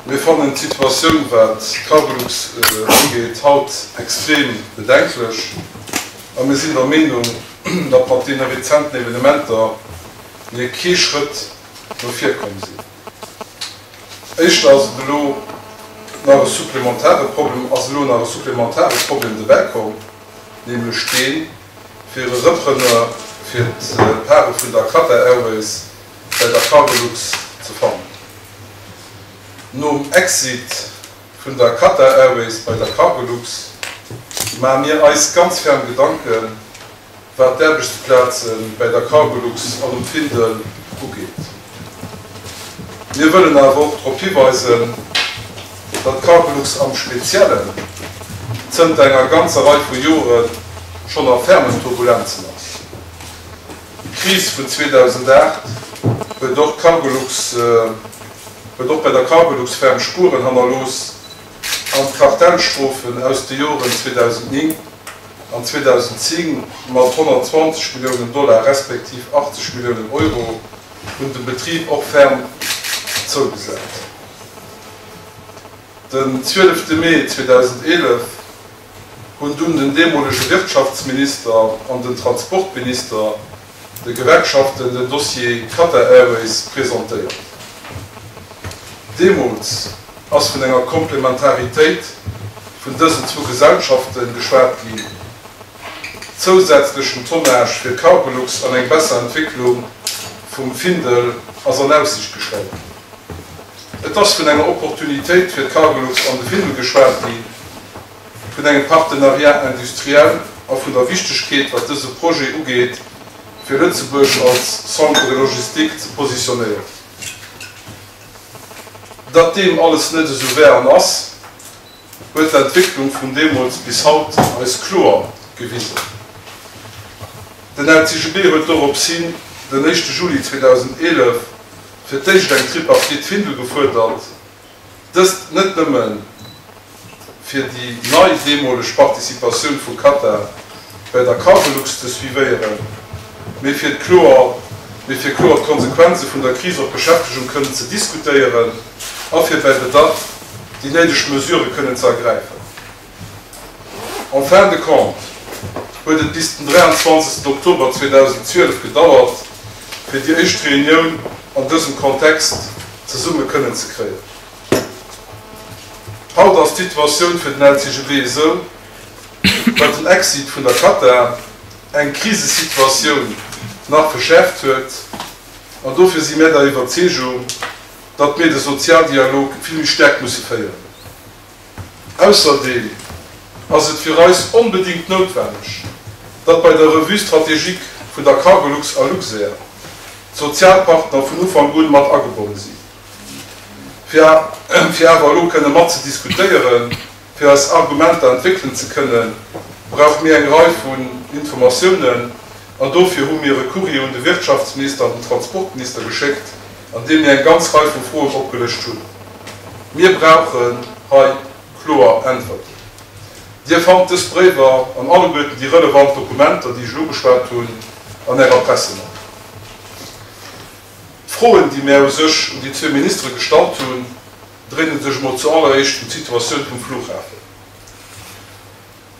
Mir fannen d'Situatioun, wat d'Cargolux ugeet, haut extrem bedenklech a mir sinn der Meenung, datt mat deene rezenten Evenementer mir kee Schrëtt no vir komm sinn. Éischter ass et elo nach e supplementare Problem, ass elo nach e supplementare Problem dobäikomm, nämlech dee fir e Repreneur fir d'Pare vun der Qatar Airways bei der Cargolux ze fannen. Nom Exit vun der Qatar Airways bei der Cargolux maache mir eis ganz ferm Gedanken, wat d'Aarbechtsplaze bei der Cargolux an um Findel ugeet. Mir wëllen awer och drop hiweisen, datt d'Cargolux am Speziellen zënter enger ganzer Rei vu Jore schonn a fermen Turbulenzen ass. D'Kris vun 2008 huet och d'Cargolux huet och bei der Cargolux ferm Spueren hannerlooss an d'Kartellstrofen aus de Joren 2009 an 2010 mat 120 Milliounen Dollar respektiv 80 Milliounen Euro hunn dem Betrib och ferm zougesat. Den 12 Mee 2011 hunn dunn den deemolege Wirtschaftsminister an den Transportminister de Gewerkschaften den Dossier Qatar Airways presentéiert. Deemools ass vun enger Komplementaritéit vun dësen zwou Gesellschafte geschwat ginn, zousätzlechen Tonnage fir d'Cargolux an eng besser Entwécklung vum Findel ass an Aussicht gestallt ginn. Et ass vun enger Opportunitéit fir d'Cargolux an de Findel geschwat ginn, vun engem Partenariat industriel a vun der Wichtegkeet, wat dëse Projet ugeet, fir Lëtzebuerg als Centre de logistique ze positionéieren. Datt deem alles net esou wär an ass, huet d'Entwécklung vun deemools bis haut eis kloer gewisen. Den LCGB huet dorops hin den éischte Juli 2011 fir d'éischt eng Tripartite Findel gefuerdert, dëst net nëmme fir déi nei deemoleg Participatioun vu Qatar bei der Cargolux ze suivéieren, mee fir d'kloer mee fir kloer d'Konsequenze vun der Kris op d'Beschäftegung kënnen ze diskutéieren a fir bei Bedarf déi néideg Mesurë kënnen ze ergräifen. En fin de compte huet et bis den 23 Oktober 2012 gedauert, fir déi éischt Reunioun an dësem Kontext zesumme kënnen ze kréien. Haut ass d'Situatioun fir den LCGB esou, datt den Exit vun der Qatar eng Krisesituatioun nach verschäerft huet an dofir si mär der Iwwerzeegung, datt mir de Sozialdialog vill méi staark musse féieren. Ausserdeem ass et fir eis onbedéngt noutwenneg, datt bei der Revue stratégique vun der Cargolux a Luxair d'Sozialpartner vun Ufank un mat agebonne sinn. Fir fir awer elo kënne mat ze diskutéieren, fir eis Argumenter entwéckelen ze kënnen, brauche mir eng Rei vun Informatiounen an dofir hu mir e Courrier un de Wirtschaftsminister an den Transportminister geschéckt, an deem mir eng ganz Rei vu Froen opgelëscht hunn. Mir brauchen hei kloer Äntwerten. Dir fannt dës Bréiwer an alleguerten déi relevant Dokumenter, déi ech elo ugeschwat hunn, an Ärer Pressemat. D'Froen, déi mär u sech un déi zwee Ministere gestallt hunn, dréinen sech emol zu alleréischt ëm d'Situatioun vum Flughafen.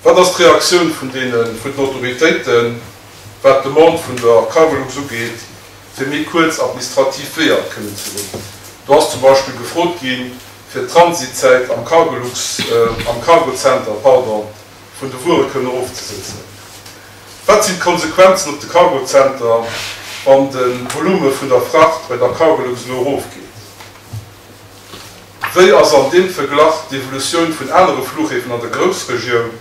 Wat ass d'Reaktioun vun deene vun den Autoritéiten, wat d'Demande vun der Cargolux ugeet, fir méi kuerz administrativ Weeër kënnen ze hunn? Do ass zum Beispill gefrot ginn, fir d'Transitzäit am Cargolux, am Cargocenter, pardon, vun de Wuere kënnen erofzesëtzen. Wat sinn d'Konsequenzen op de Cargocenter, wann de Volume vun der Fracht bei der Cargolux elo erofgeet? Wéi ass an deem Verglach d'Evolutioun vun anere Fluchhäfen an der Groussregioun,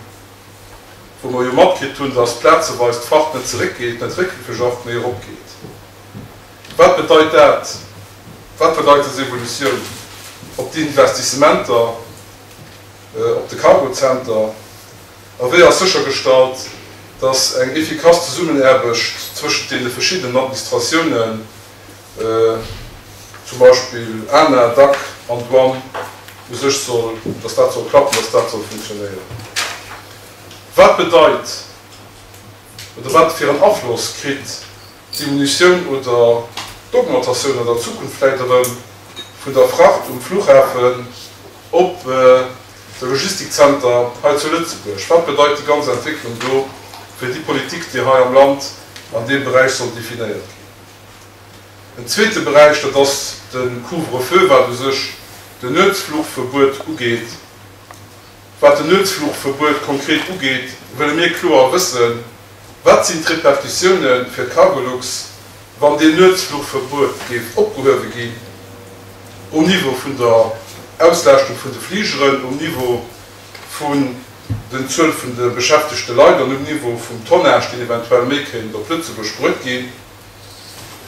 wou mer jo matkritt hunn, dass plazeweis d'Fracht net zeréckgeet, net réckleefeg ass, mee eropgeet? Wat bedeit dat, wat bedeit dës Evolutioun op d'Investissementer, op de Cargocenter? A wéi ass séchergestallt, dass eng efficace Zesummenaarbecht zwëschent deene verschiddenen Administratiounen, zum Beispill ANA, dac an Douane u sech soll, dass dat soll klappen, dass dat soll funktionéieren. Wat bedeit oder wat fir en Afloss kritt d'Diminutioun oder d'Augmentatioun an der Zukunft vläicht erëm. vun der Fracht um Flughafen op de Logistikzenter hei zu Lëtzebuerg? Wat bedeit déi ganz Entwécklung do fir déi Politik, déi hei am Land an deem Beräich soll definéiert ginn? En zweete Beräich, dat ass de Couvre-feu, wat u sech den Nuetsfluchverbuet ugeet. Wat den Nuetsfluchverbuet konkret ugeet, wëlle mir kloer wëssen, Wat sinn d'Repercussioune fir d'Cargolux, wann deen Nuetsfluchverbuet géif opgehuewe ginn, um Niveau vun der Auslaaschtung vun de Fligeren, um Niveau vun den Zuel vun de beschäftegte Leit an um Niveau vum Tonnage, deen eventuell méi kéint op Lëtzebuerg bruet ginn?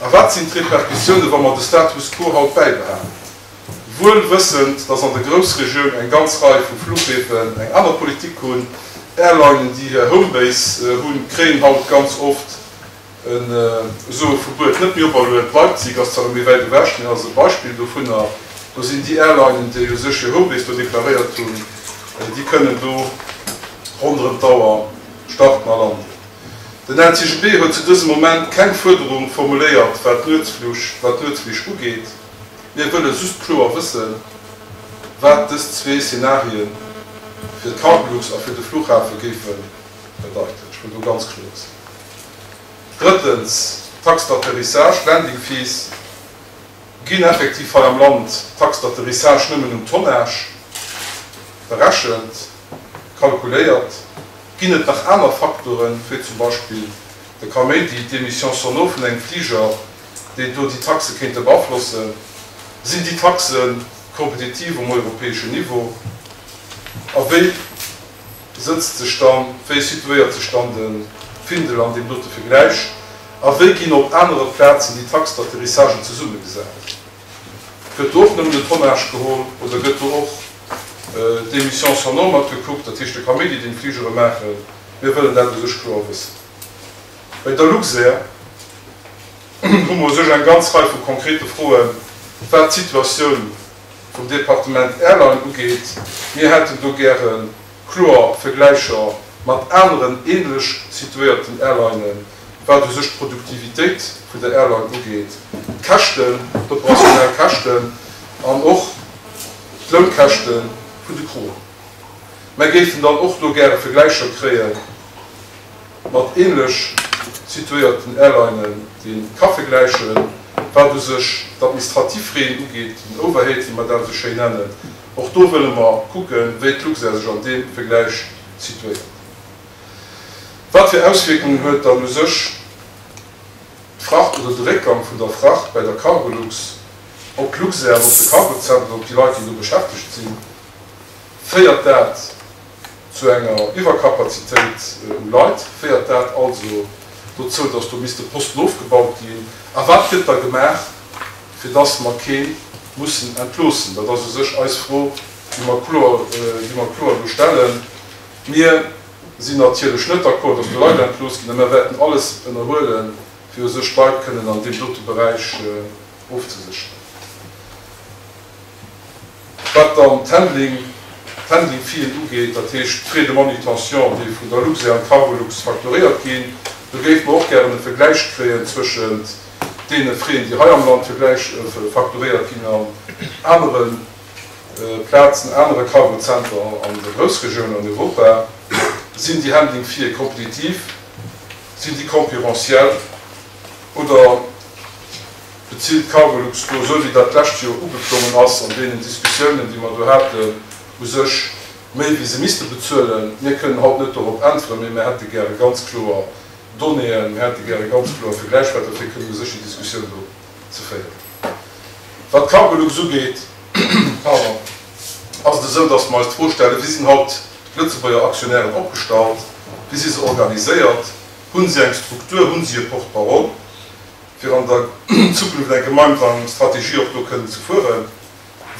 A wat sinn d'Repercussiounen, wa mer de Status quo haut bäibehalen, wuel wëssend, dass an der Groussregioun eng ganz Rei vu Flughäfen eng aner Politik hunn? Airlinen, déi hir Homebase hunn, kréien haut ganz oft esou e Verbuet net méi operluet. Leipzig ass zwar elo méi wäit ewech, mee ass e Beispill dovunner. Do sinn déi Airlinen, déi u sech hir Homebase do deklaréiert hunn, déi kënnen do ronderëm d'Auer starten a landen. Den LCGB huet zu dësem Moment keng Fuerderung formuléiert, wat d'Nuetsflich ugeet. Mir wëlle just kloer wëssen, wat dës zwee Szenarie fir d'Cargolux a fir de Flughafe géife bedeiten. Ech wëll do ganz kloer sinn. Drëttens, d'Taxe d'atterrissage, d'Landing fees, ginn effektiv hei am Land d'Taxe d'atterrissage nëmmen um Tonnage berechent, kalkuléiert. Ginn et nach aner Faktoren, wéi zum Beispill de Kaméidi, d'Émissions sonores vun engem Fliger, déi do déi Taxe kéinte beaflossen? Sinn déi Taxe kompetitiv um europäeschen Niveau? A wéi sëtzt sech dann, wéi situéiert sech dann de Findel an deem dote Vergläich? A wéi ginn op anere Plazen déi Taxes d'atterrissagen zesummegesat? Gëtt do och nëmmen den Tonnage geholl oder gëtt do och d'Émissions sonores mat gekuckt, dat heescht de Kaméidi, deen d'Fligere maachen? Mir wëllen dat u sech kloer wëssen. Bei der Luxair hu mer u sech eng ganz Rei vu konkrete Froen, wat d'Situatioun vum Departement Airline ugeet. Mir hätten do gäre kloer Vergläicher mat aneren ähnlech situéierten Airlinen, wat u sech d'Produktivitéit vun der Airline ugeet, d'Käschten, d'operationell Käschten an och d'Lounkäschte vun de Crewen. Mär géifen dann och do gäre Vergläicher kréie mat ähnlech situéierten Airlinen, déi ee ka vergläichen, wat u sech d'administrativ Frais ugeet, den Overhead, wéi mer dat esou schéin nennen. Och do wëlle mer kucken, wéi d'Luxair sech an deem Vergläich situéiert. Wat fir Auswierkungen huet dann u sech d'Fracht oder de Réckgang vun der Fracht bäi der Cargolux op d'Luxair an op de Cargozenter, op déi Leit, déi do beschäftegt sinn? Féiert dat zu enger Iwwerkapazitéit u Leit? Féiert dat also dozou, datt do misste Posten ofgebaut ginn? A wat gëtt da gemaach, fir datt mer kee mussen entloossen? Dat ass u sech eis Fro, déi mer kloer, déi mer kloer do stellen. Mir sinn natierlech net d'accord, dass do Leit entlooss ginn, a mir wäerten alles ënnerhuelen, fir u sech d'Leit kënnen an deem dote Beräich ofzesécheren. Wat dann d'Handling, d'Handling-Feeën ugeet, dat heescht d'Frais de manutention, déi vun der Luxair an Cargolux facturéiert ginn, do géife mer och gären e Vergläich kréien zwëschent deene Fraisen, déi hei am Land vergläich facturéiert ginn an anere Plazen, anere Cargozenter an der Groussregioun an Europa. Sinn déi Handling-Feeë kompetitiv? Sinn déi concurrentiel oder bezilt d'Cargolux do, esou wéi dat d'lescht Joer ugeklongen ass an deenen Diskussiounen, déi mer do haten, u sech méi wéi se misste bezuelen? Mir kënnen haut net dorop äntweren, mee mir hätte gäre ganz kloer Donnéeën, mir hätte gäre ganz kloer Vergläichwäerter, fir kënnen u sech déi Diskussioun do ze féieren. Wat d'Cargolux ugeet, pardon, ass et esou, datt mer eis d'Fro stellen, Wéi sinn haut d'Lëtzebuerger Aktionären opgestallt? Wéi si se organiséiert? Hu si eng Struktur? Hu si e Porte-parole, fir an der Zukunft eng gemeinsam Strategie och do kënnen ze fueren?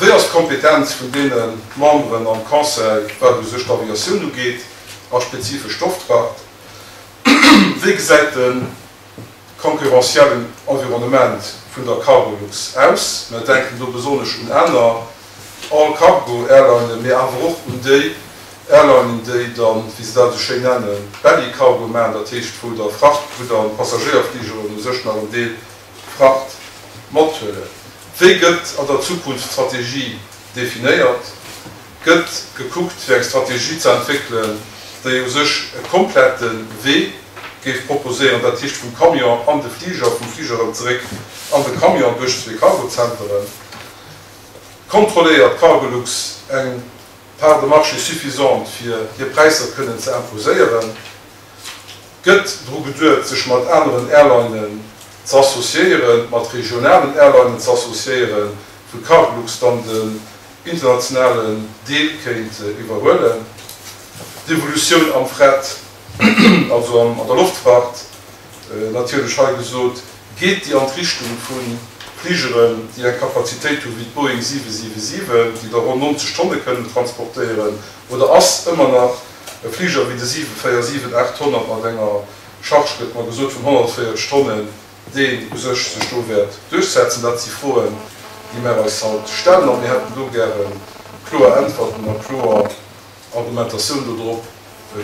Wéi ass d'Kompetenz vun deene Memberen am Conseil, wat u sech d'Aviatioun ugeet a spezifesch d'Loftfahrt? Wéi gesäit de concurrentiellen Environnement vun der Cargolux aus? Mir denken do besonnesch un aner All-Cargo-Airlinen, mee awer och un déi Airlinen, déi dann, wéi se dat esou schéin nennen, Belly Cargo maachen, dat heescht, wou da Fracht, wou dann Passagéierfligeren u sech nach en Deel Fracht mathuelen. Wéi gëtt an der Zukunft d'Strategie definéiert? Gëtt gekuckt, fir eng Strategie ze entwéckelen, déi u sech e komplette Wee géif proposéieren, dat heescht vum Camion an de Fliger, vum Fliger erëm zeréck an de Camion duerch zwee Cargozenteren? Kontrolléiert Cargolux eng Part de marché suffisante, fir hir Präisser kënnen ze imposéieren? Gëtt dru geduet, sech mat aneren Airlinen ze associéieren, mat regionalen Airlinen ze associéieren, wou Cargolux dann den internationalen Deel kéint iwwerhuelen? D'Evolutioun am Fret, also an der Loftfracht natierlech hei gesot, geet déi an d'Richtung vu Fligeren, déi eng Kapazitéit hu wéi d'Boeing 777, déi da ronn 90 Tonne kënnen transportéieren, oder ass ëmmer nach e Fliger wéi de 747-800 mat enger Charge, gëtt mer gesot, vun 140 Tonnen, deen u sech sech do wäert duerchsetzen? Dat si Froen, déi mär eis haut stellen, a mir hätten do gäre kloer Äntwerten a kloer Argumentatioun dodrop,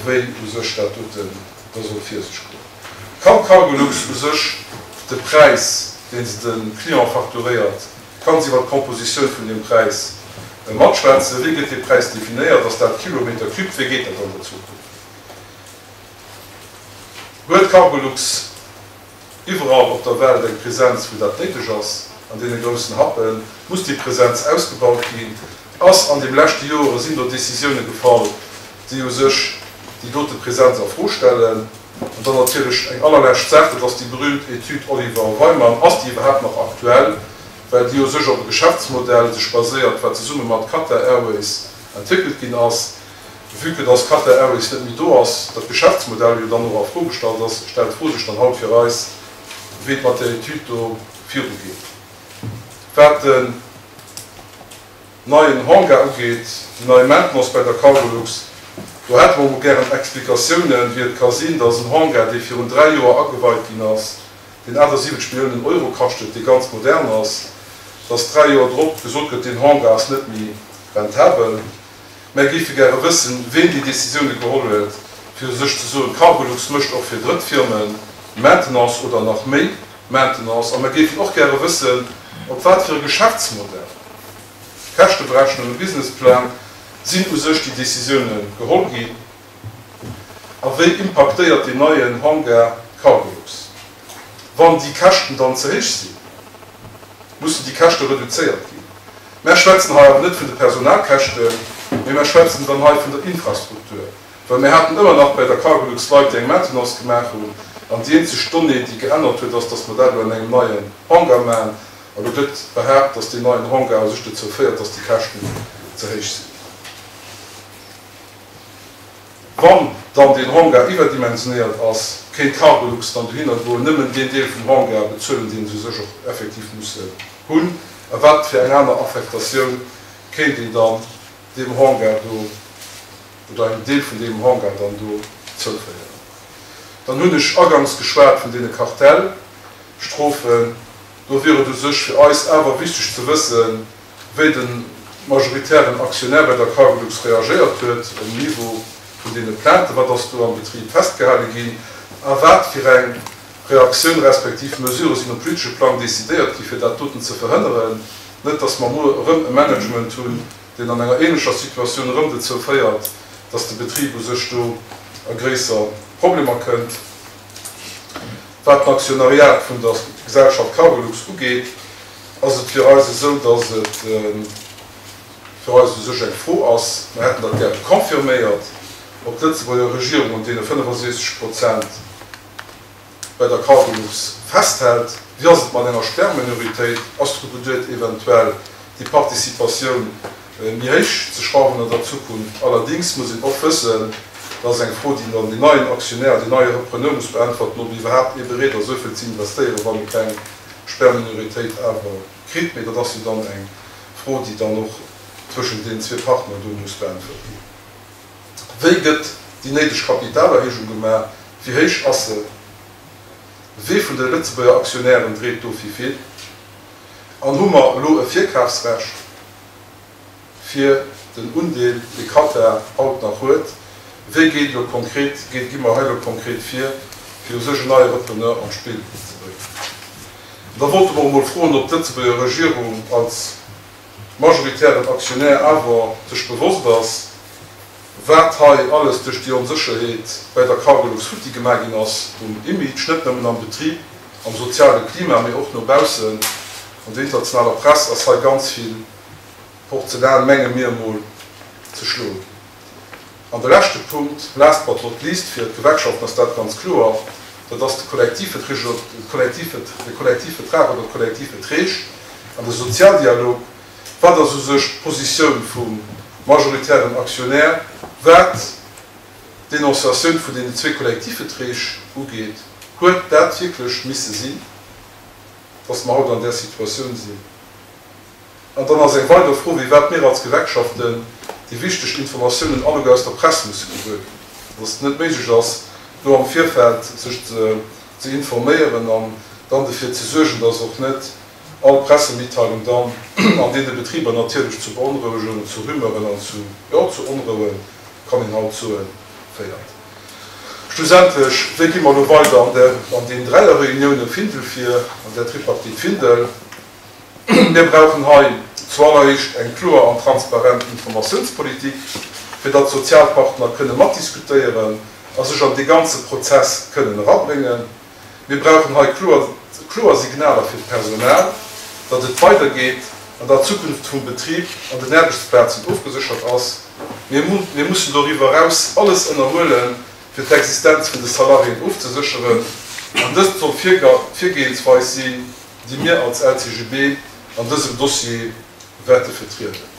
wéi u sech dat doten da soll vir sech goen. Kann d'Cargolux u sech de Präis, dee se de Client facturéiert, kann se iwwer d'Compositioun vun deem Präis matschwätzen? Wéi gëtt dee Präis definéiert? Ass dat Kilometer cube? Wéi geet dat an der Zukunft? Huet d'Cargolux Iwwerall op der Welt eng Präsenz, wou dat néideg ass. An deene groussen Hub'en muss déi Präsenz ausgebaut ginn. Ass an deem leschte Jore sinn do Décisioune gefall, déi u sech déi dote Präsenz a Fro stellen. An dann natierlech eng allerlescht Saach, dat ass déi berühmt Etüd Oliver Wyman. Ass déi iwwerhaapt nach aktuell? Well déi u sech op e Geschäftsmodell sech baséiert, wat zesumme mat Qatar Airways entwéckelt ginn ass. Vue que dass Qatar Airways net méi do ass, dat Geschäftsmodell jo dann och a Fro gestallt ass, stellt d'Fro sech dann haut fir eis, wéi et mat där Etüd do virugeet. Wat den neien Hangar ugeet, déi nei Maintenance bei der Cargolux, do hätte mer emol gären Explikatiounen, wéi et ka sinn, dass en Hangar, dee virun 3 Joer ageweit ginn ass, deen 78 Milliounen Euro kaschtet, dee ganz modern ass, dass 3 Joer drop gesot gëtt, deen Hangar ass net méi rentabel. Mär géife gäre wëssen, ween déi Décisioune geholl huet, fir u sech ze soen, Cargolux mécht och fir drëtt Firme Maintenance oder nach méi Maintenance. A mär géifen och gäre wëssen, op wat fir e Geschäftsmodell, Käschteberechnungen, Businessplan, sinn u sech déi Décisioune geholl ginn a wéi impaktéiert deen neien Hangar Cargolux, wann déi Käschten dann ze héich sinn. Mussen déi Käschte reduzéiert ginn. Mär schwätzen hei awer net vun de Personalkäschten, mee mär schwätzen dann hei vun der Infrastruktur, well mär haten ëmmer nach bei der Cargolux Leit, déi eng Maintenance gemaach hunn, an déi eenzeg Donnée, déi geännert huet, ass, dass mer dat elo an engem neien Hangar maachen. A lo gëtt behaapt, dass deen neien Hangar u sech dozou féiert, dass déi Käschten ze héich sinn. Wann dann deen Hangar iwwerdimensionéiert ass, kéint Cargolux dann dohinner goen, nëmmen deen Deel vum Hangar bezuelen, deen se u sech och effektiv musse hunn. A wat fir eng aner Affektatioun kéint een dann deem Hangar do, oder engem Deel vun deem Hangar dann do zouféieren? Dann hunn ech agangs geschwat vun deene Kartellstrofen. Do wier et u sech fir eis awer wichteg ze wëssen, wéi de majoritären Aktionär bei der Cargolux reagéiert huet um Niveau vun deene Plainten, wat ass do am Betrib festgehale ginn a wat fir eng Reaktioun respektiv Mesurë sinn um politesche Plang decidéiert gi fir dat doten ze verhënneren, net datt mer muer erëm e Management hunn, deen an enger ähnlecher Situatioun erëm dozou féiert, datt de Betrib u sech do a gréisser Problemer kënnt. Wat den Aktionariat vun der Gesellschaft Cargolux ugeet, ass et fir eis esou, dass et fir eis u sech eng Fro ass, mer hätten dat gäre confirméiert, ob d'Lëtzebuerger Regierung un deene 65 Prozent bei der Cargolux festhält. Wéi ass et mat enger Sperrminoritéit? Ass dru geduet, eventuell déi Participatioun méi héich ze schrauwen an der Zukunft. Allerdings muss een och wëssen, dat ass eng Fro, déi dann deen neien Aktionär, deen neie Repreneur muss beäntwerten, ob iwwerhaapt ee bereet ass, esou vill ze investéieren, wann e keng Sperrminoritéit awer kritt. Mee dat ass jo dann eng Fro, déi dann och zwëschent deenen zwee Partner do muss beäntwert ginn. Wéi gëtt déi néideg Kapitalerhéijung gemaach? Wéi héich ass se? Wee vun de Lëtzebuerger Aktionären dréit do wéi vill? An hu mer elo e Virkafsrecht fir den Undeel, dee Qatar haut nach huet? Wéi geet elo konkret, gi mer hei elo konkret vir, fir u sech en neie Repreneur an d'Spill ze bréngen? An da wollte mer och emol froen, ob d'Lëtzebuerger Regierung als majoritären Aktionär awer sech bewosst ass, wat hei alles duerch déi Onsécherheet bäi der Cargolux futti gemaach ginn ass um Image, net nëmmen am Betrib, am soziale Klima, mee och no baussen an der internationaler Press ass hei ganz vill Porzellan, menge mir emol, zeschloe ginn. An de leschte Punkt, last but not least, fir d'Gewerkschaften ass dat ganz kloer, dat ass de Kollektivvertrag oder d'Kollektivverträg an de Sozialdialog. Wat ass u sech d'Positioun vum majoritären Aktionär, wat d'Denonciatioun vun deenen zwee Kollektivverträg ugeet? Huet dat wierklech misse sinn, dass mer haut an där Situatioun sinn? An dann ass eng weider Fro, wéi wat mir als Gewerkschaften déi wichteg Informatiounen alleguer aus der Press musse gewuer ginn, dass et net méiglech ass, do am Virfeld sech ze informéieren an dann derfir ze suergen, dass och net all Pressemitteilung dann an deene Betriber natierlech zu Beonrouegungen, zu Rumeuren an zu, jo, zu Onrouen, kann een haut soen, féiert. Schlussendlech, wéi gi mer elo weider an der, an deenen Dräierreunioune Findel vir, an där Tripartite Findel? Mir brauchen hei zualleréischt eng kloer an transparent Informatiounspolitik, fir datt d'Sozialpartner kënne matdiskutéieren a sech an dee ganze Prozess kënnen erabréngen. Mir brauchen hei kloer kloer Signaler fir d'Personal, datt et weidergeet an datt d'Zukunft vum Betrib an den Aarbechtsplazen ofgeséchert ass. Mir mir mussen doriwwer eraus alles ënnerhuelen, fir d'Existenz vun de Salariéen ofzesécheren, an dëst soll d'Virgehensweis sinn, déi mir als LCGB an dësem Dossier wäerte vertrieden.